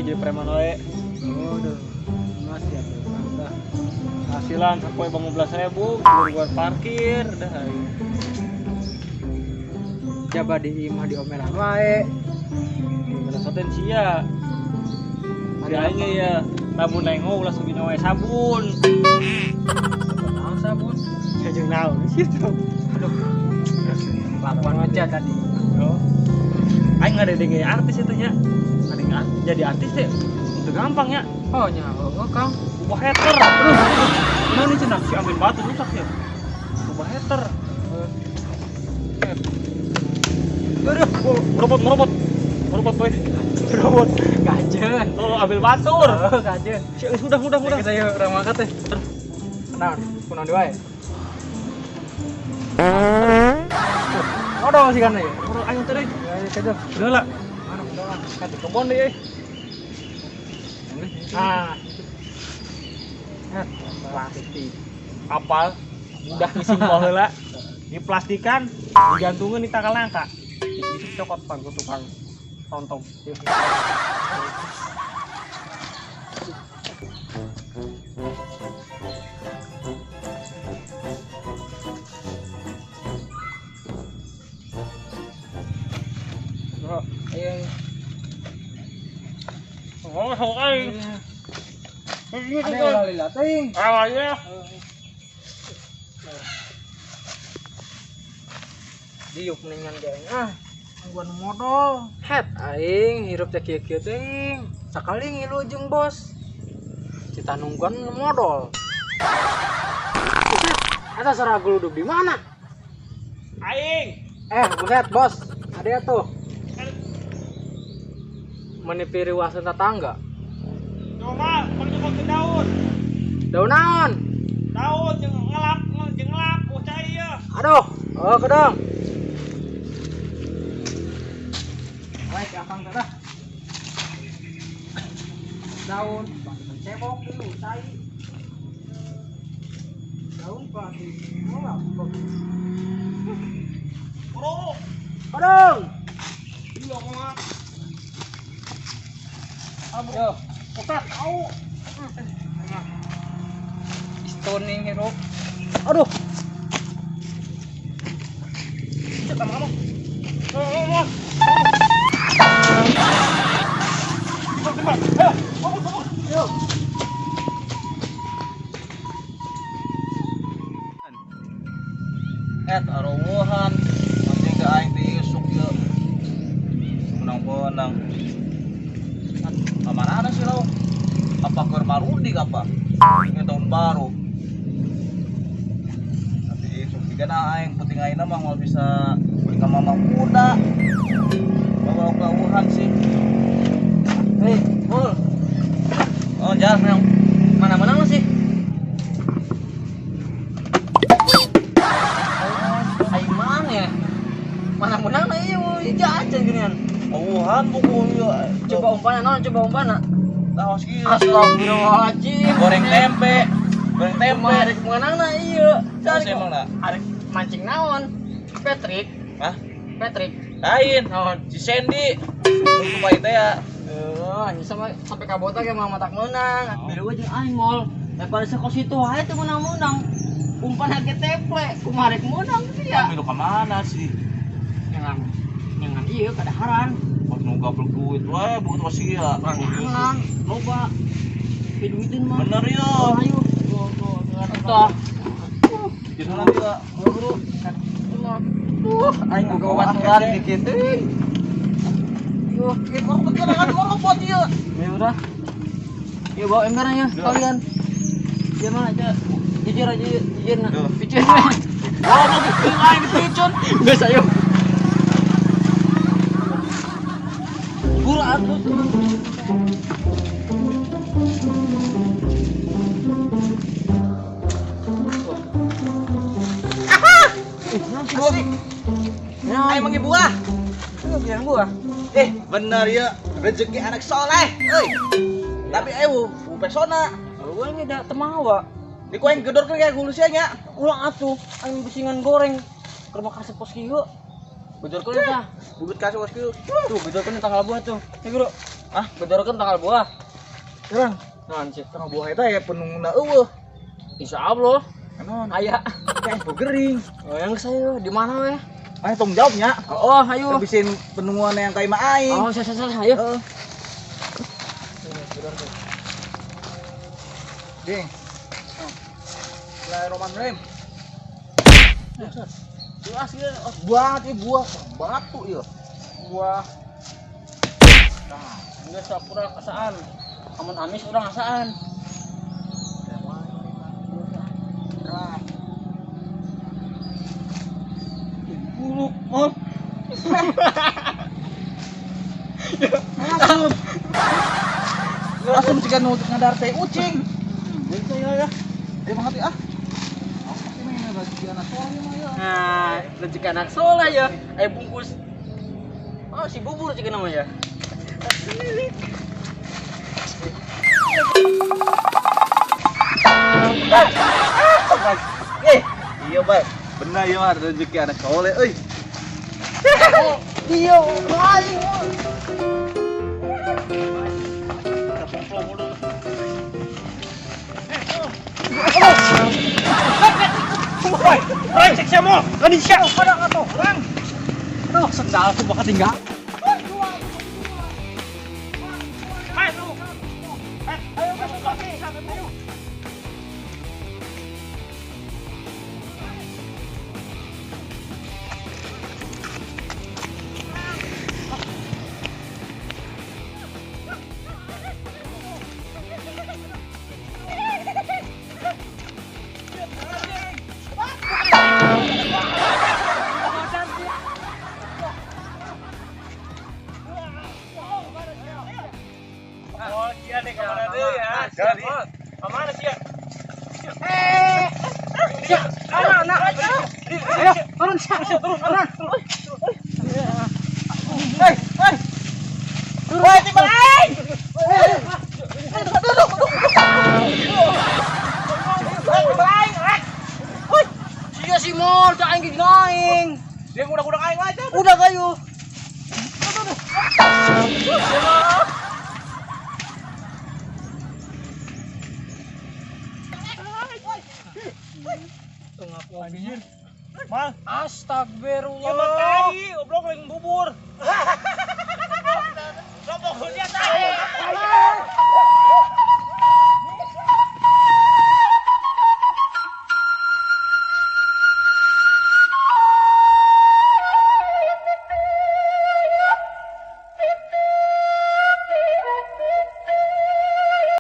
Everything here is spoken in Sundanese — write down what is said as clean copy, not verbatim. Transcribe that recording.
jadi preman wae. Aduh, masih atuh mantap. Hasilan sapoe 15.000, belum buat parkir dah aing. Jaba di imah diomelan wae. Gimana soten sia. Si aing ya, lamun nengok ulah sugi wae sabun. Naon sabun? Jeung naon sih tuh. Aduh. Lakuan aja tadi. Oh. Aing ngadenge artis itu nya. Ngadenge jadi artis teh itu gampang ya. Oh nya, oh Kang. Ubah hater. Terus mana cenah si ambil batu rusak ya. Ubah hater. Aduh, merobot. Merobot boy. Merobot. Kajen. Oh, ambil batur. Oh, kajen. Sudah. Kita yuk urang mangkat teh. Naon? Kunaon deui wae? Odol sih kan ya. Odol aing teh deui. Ayo Udah lah. Mana odolan? Ka kebon deui euy. Ah. Plastik. Apal udah ngising baheula. Diplastikan, digantungkeun di tangkal nangka. Isuk cokot pang ku tukang tontong. Bro, ayo. Oh, aing. Ada lila teuing. Ah, iya. Diuk mendingan ge ah. Gua modal. Het aing hirup teh kieu-kieu teuing. Sakali ngilu jeung bos. Cita nungguan modal. Eta sarah geluduk di mana? Aing. Buset bos. Ada tuh. Menipi riwasan tetangga. Coba, pang ke daun. Daun naon? Daun jeung ngelap, oh cai ieu. Aduh, oh kedong. Baik, akang teh. Daun cebok dulu, cai. Daun pasti ngelap. Bro. Kedong. Iya, ngomong. Aduh, otak au. Stoning hirup. Aduh. Cepat kamu. Ngomong. Cepat. Ayo, ngomong. Yuk. Arowohan. Nanti ke aing teh isuk ieu. Menang-menang. Kamana sih lo? Apa ke Marudik apa? Ini tahun baru. Nanti isuk juga na aing penting aing mah mau bisa beli ka mama muda. Bawa kelauhan sih. Hei, Bol. Oh, jar menang. Mana menang sih? Aing mana ya? Mana menang na ieu aja ginian. Auhan buku ieu. Coba umpana naon, coba umpana. Tah kieu. Astagfirullahaladzim. Goreng tempe. Goreng tempe. Arek menang na ieu. Cari emang na. Arek mancing naon? Patrick. Hah? Patrick. Lain. Naon? Si Sandy. Untuk bae teh ya. Heeh, sama sampai kabota ge mah matak meunang. Milu jeung aing mol. Daripada sekos itu wae teu meunang-meunang. Umpan hake teple, kumaha rek meunang sih ya. Milu ka mana sih? Nyangan ieu kadaharan. Pas nu gablek duit wae bukan masih ya. Nyangan, loba. Piduiteun mah. Bener ya. Ayo. Tah. Jadi nanti ya, bro. Aing boga baturan dikit teuing. Yuh, orang bekerangan merobot ieu. Ya udah. Yuk bawa embernya kalian. Dia mana aja? Jujur aja, jujur nah. Jujur. Wah, mau bikin aing dipicun. Geus ayo. Gura atuh. Asik. Ayo mangi buah. Bilang buah. Bener ya, rezeki anak soleh. Euy. Tapi ewu, pesona. Eueuh ini da temawa. Di ku aing gedorkeun kayak gulusia nya. Ulang atuh, aing bisingan goreng. Keur kasih pos kieu. Gedorkeun tah. Bugut kasih pos kieu. Tuh, gedorkeun tanggal buah tuh. Ayo, Bro. Hah? Bedorkeun tangkal buah. Terang. Naon sih? Tangkal buah eta ya penungguna eueuh. Insyaallah. Naon? Aya. Teh gering. Oh, yang saya di mana we? Ayo tanggung jawabnya. Oh, ayo. Habisin penungguan yang kayak mah aing. Oh, saya ayo. Heeh. Ding. Bismillahirrahmanirrahim. Jelas ya, banget ya buah batu ya. Buah. Nah, geus sapura asaan. Amun amis urang asaan. Nah. Buluk, mon. Asum. Asum jika nu ngadar teh ucing. Gitu ya ya. Eh banget ah. Rezeki anak soleh mah ya. Nah, rezeki anak soleh ya. Bungkus. Oh, si bubur sih namanya. Iya, Bay. Benar ya mah rezeki anak soleh euy. Iya, aing. Woi, brengsek sia mol. Kan sia. Padang atuh, Bang. Aduh, sendal aku bakal tinggal. Ayo masuk ayo. Oh, iya deh kemana deh ya? Kemana sih ya? Sia, anak. Ayo, turun sia, turun, turun. Hei, hei. Woi, tiba aing. Sia si mol, cak aing gini aing. Dia udah-udah aing aja. Udah kayu. Mal. Astagfirullah. Ya mah tai, goblok.